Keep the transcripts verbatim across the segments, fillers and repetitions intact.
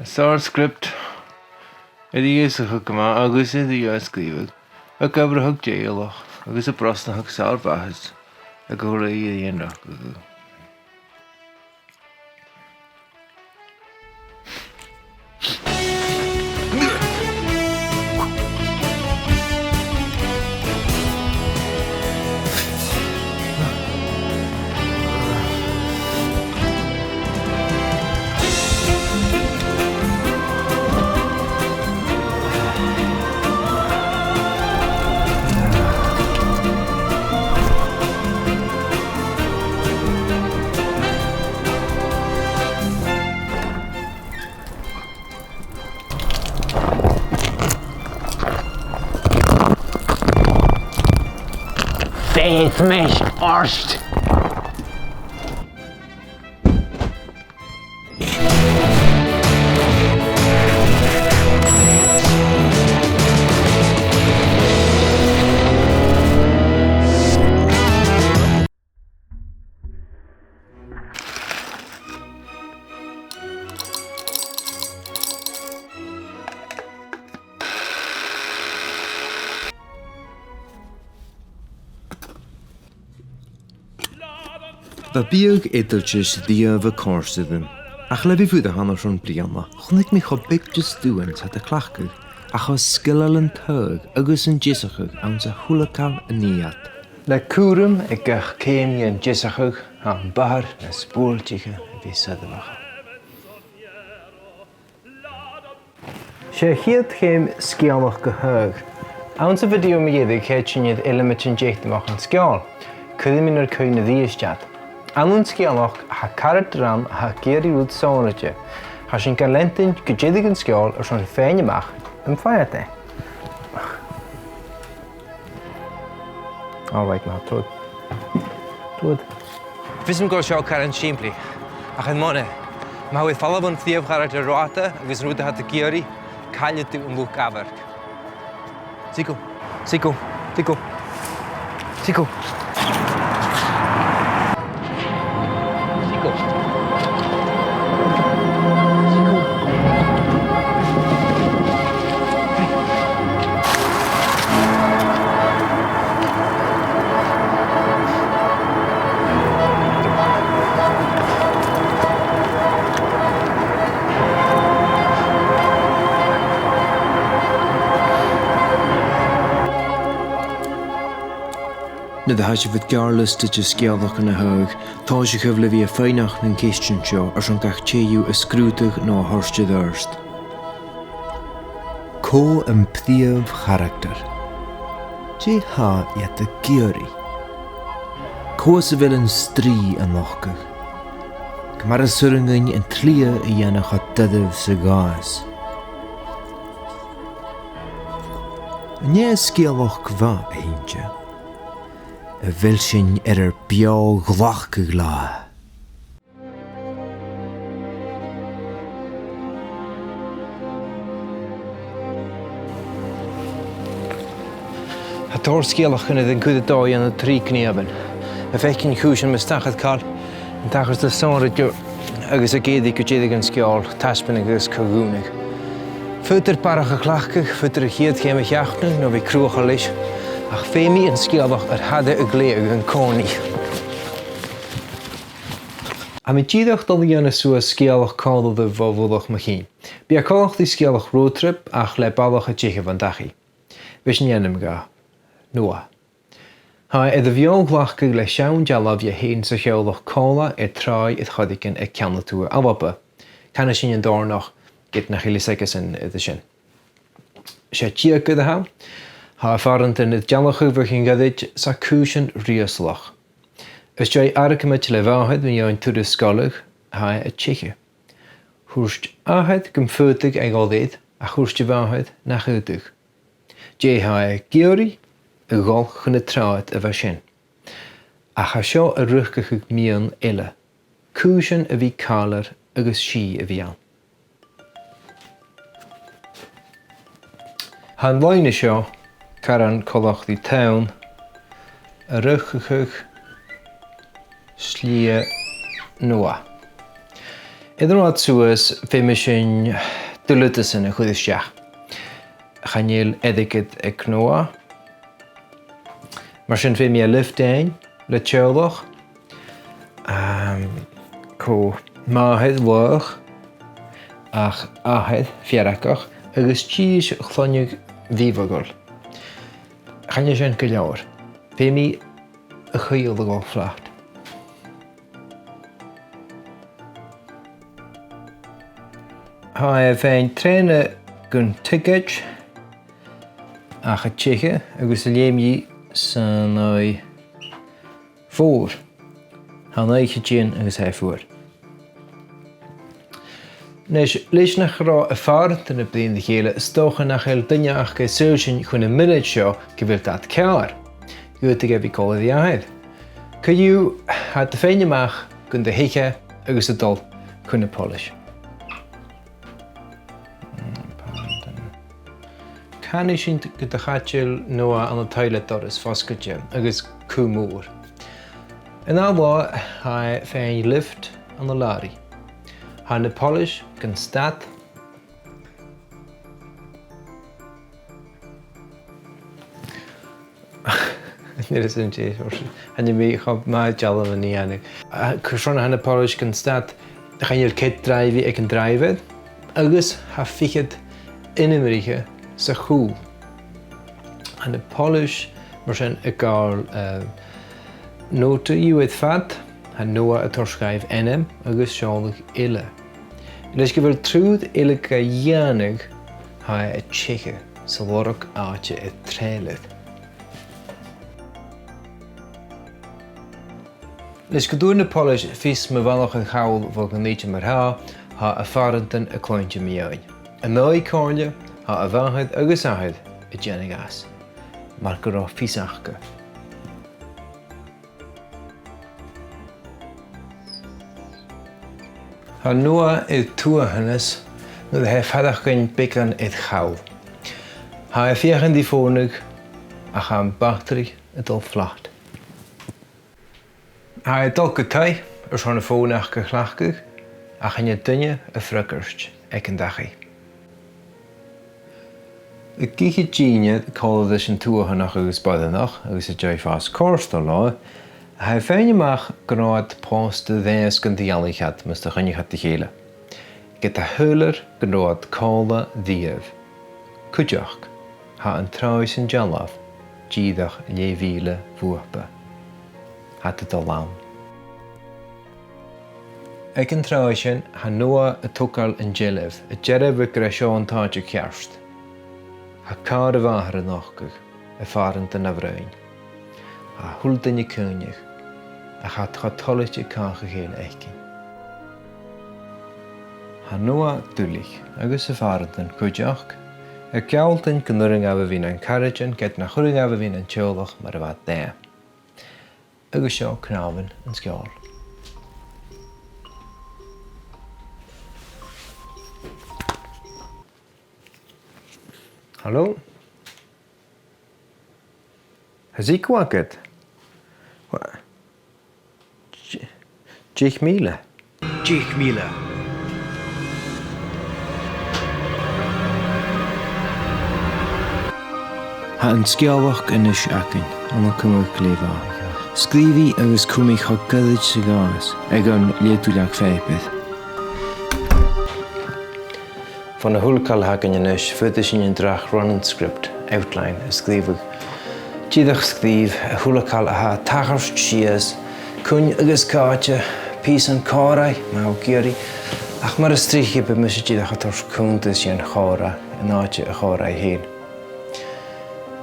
Sàr-sgriobt, air a dheasachadh gu math agus air a sgrìobhadh, ag obrachadh dèidheil agus a' brosnachadh sàr-mhathas aig a' chòmhradh a dhèanamh. Faith me ort! Bha biadh eadar-dhealaichte a' còrdadh rium, ach le bhith a' fuireach ann airson bliadhna, chunnaic mi cho beag de stuth a bh' ann a' cleachdadh, ach cho sgileil an taghadh agus an deasachadh anns a h-uile càil a nì iad. Le cùram aig gach ceum den deasachadh, tha am bàrr nas buailtiche a bhith soirbheachail. 'S e a' chiad cheum sgeulachd a thaghadh. Anns a' video mu dheireadh, thèid sinn air eileamaid den t-seòrsa a th' anns an sgeòl. Cuiridh mi nar cuimhne a-rithist iad. Ann an sgeulachd, tha caractar ann a tha ag iarraidh rud sònraichte. Tha sinn ga leantainn gu deireadh an sgeòil airson faighinn a-mach am faigh iad e. All right, ma-thà, trobhad. Trobhad. Bha fios agam gu bheil seo caran sìmplidh, ach aon mhòine, ma tha thu air falbh bhon phrìomh charactar ro fhada agus an rud a tha thu ag iarraidh, caillidh tu an luchd-amhairc. Siuthad, siuthad, siuthad, siuthad. Nuair a tha sibh air geàrr-liosta de sgeulachdan a thaghadh, tòisichibh le bhith a' faighneachd nan ceistean seo airson gach tè dhiubh a sgrùdadh no a thoirt air adhart. Cò am prìomh charactar? Dè tha iad ag iarraidh? Cò às a bheil an strì a' nochdadh? Ciamar as urrainn dhuinn an t-slighe a dhèanamh cho doirbh 's a ghabhas? An e sgeulachd mhath a th' innte? A bheil sinn air ar beò-ghlacadh leatha? Tha tòrr sgeulachdan air an cur air dòigh ann an trì gnìomhan. A' faicinn cùisean mus tachair càil, an tachras sònraichte agus ag èirigh gu deireadh an sgeòil, taisbeanadh agus co-dhùnadh. Faodar barrachd a chleachdadh, faodar a' chiad cheum a sheachnadh no bhith cruthachail leis, ach feumaidh an sgeulachd air thàinig a ghlèidheadh an-còmhnaidh. Tha mi dìreach a' dol a dhèanamh suas sgeulachd còmhla ribh bho Mhurchadh MacFhìn. Bidh e coltach ri sgeulachd road trip ach le balach a' teicheadh bhon dachaigh. Bidh sinn a' dèanamh e. Nuair a tha e air a bheò-ghlacadh le seann dealbh dheth fhèin sa teaghlach còmhla air tràigh air choreigin aig ceann a tuath Alba. Canaidh sinn an dòrnach, ged nach eil fhios aigesan air sin. 'S e tìogair a th' ann. Tha e a' faireachdainn dealachadh bho chionn ghoirid 's e cùisean riaslach. Às dèidh argamaid le mhàthair mu dheidhinn turas sgoile, tha e a' teicheadh. Thuirt athair gum faodadh e dhol air, ach thuirt a mhàthair nach fhaodadh. Dè tha e ag iarraidh? A dhol chun na tràghad a bha sin. Ach tha seo a' riochdachadh miann eile. Cùisean a bhith càilear agus sìth a bhith ann. Tha an loidhne seo, caran coltach ri tonn, a' riochdachadh slighe nuadh. Air an rathad suas, feumaidh sinn duilgheadasan a chur a-steach. Chan eil airgead aig Noah. Mar sin feumaidh e lioft fhaighinn le teaghlach. Am, cò, màthair laghach, ach athair feargach, agus dithis chloinne mhì-mhodhail. Chan eil sin gu leòr. Feumaidh a' chuibhle a dhol flat. Tha e a' faighinn trèana gun tiogaid, ach a' teicheadh agus a' leum dhi san oidhche mhòr. Tha an oidhche a' tighinn agus tha e fuar. A-nis, leis nach robh a' phàrantan a' bruidhinn ri chèile, is dòcha nach eil duine aca a' saoilsinn chun a' mhionaid seo gu bheil dad ceàrr. Dh'fhaodadh e a bhith còmhla ri athair. Co-dhiù, tha iad a' faighinn a-mach gun do theich e agus a' dol chun na poilis. Canaidh sinn gu do chaidil Noah ann an toilet doras fosgailte agus cù mòr. An ath là, tha e a' faighinn lioft ann an làraidh. Tha na poilis gun stad. Nì sinn e, chan eil mi cho math dealbh a dhèanamh. A, carson a tha na poilis gun stad, chan eil cead dràibhidh aig an dràibhear, agus tha fichead inimirich sa chùl. Tha na poilis mar sin a' gabhail, eh, nota dhiubh air fad, tha Noah a' toirt dhaibh ainm agus seòladh eile. Leis gu bheil triùir eile ga dhèanamh, tha e a' teicheadh 's a' lorg àite air trèilear. Leis gun d' fhuair na poilis fios mu bhalach a' chall bho Dhùn Èideann mar-thà, tha a phàrantan a' cluinntinn mu dheidhinn. An dòigh còmhla, tha a mhàthair agus athair a' dèanamh às, mar gun robh fios aca. Tha Noah air tuathanas nuair a tha e a' faireachdainn beagan air chall. Tha e a' feuchainn ri fònadh, ach tha am bataraidh a' dol flat. Tha e a' dol gu taigh airson am fòn aca a chleachdadh, ach chan eil duine a' freagairt aig an dachaigh. Ag ithe dìnnear còmhla ris an tuathanach agus boireannach agus a' dèanamh fàs cofhurtail leotha, tha e a' faighinn a-mach gun robh iad pòsta a-rithist gun do dhealaich iad mus do choinnich iad ri chèile. Ged a shaoileadh gun robh iad còmhla riamh. Cuideachd, tha an tràigh san dealbh dìreach leth-mhìle bhuapa. Tha iad a' dol ann. Aig an tràigh sin, tha Noah a' togail an dealbh, a' dearbhadh gur e seo an t-àite cheart. Tha càr a mhàthar a' nochdadh, a phàrantan na bhroinn. Tha a h-uile duine a' caoineadh, ach tha iad cho toilichte càch a chèile fhaicinn. Tha Noah duilich agus a phàrantan cuideachd, a' gealltainn gun urrainn dhaibh a bhith nan caraidean ged nach urrainn dhaibh a bhith nan teaghlach mar a bha iad. Agus seo cnàmhan an sgeòil. Hallo? Tha Zico agad? Wha-, d-, deich mìle? Deich mìle. Tha an sgeulachd a-nis againn ann an cumadh glè mhath. Sgrìobhaidh agus cumaidh cho goirid 's a ghabhas aig an leudaileag phàipeir. Bhon a h-uile càil a th' againn a-nis, faodaidh sinn an dreach running script, outline, a sgrìobhadh. Dìreach sgrìobh a h-uile càil a tha a' tachairt sìos, cuin agus càite, pìosan còmhraidh, ma tha thu ag iarraidh, ach mar as trice bidh mise dìreach a' toirt cunntas dhen chòmhradh an àite a' chòmhraidh fhèin.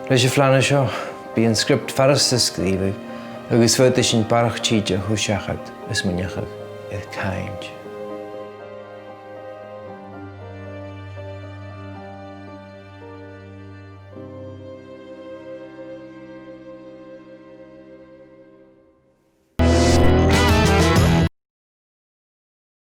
Leis a' phlana seo, bidh an script furasta a sgrìobhadh agus faodaidh sinn barrachd tìde a chur seachad is smaoineachadh air cainnt.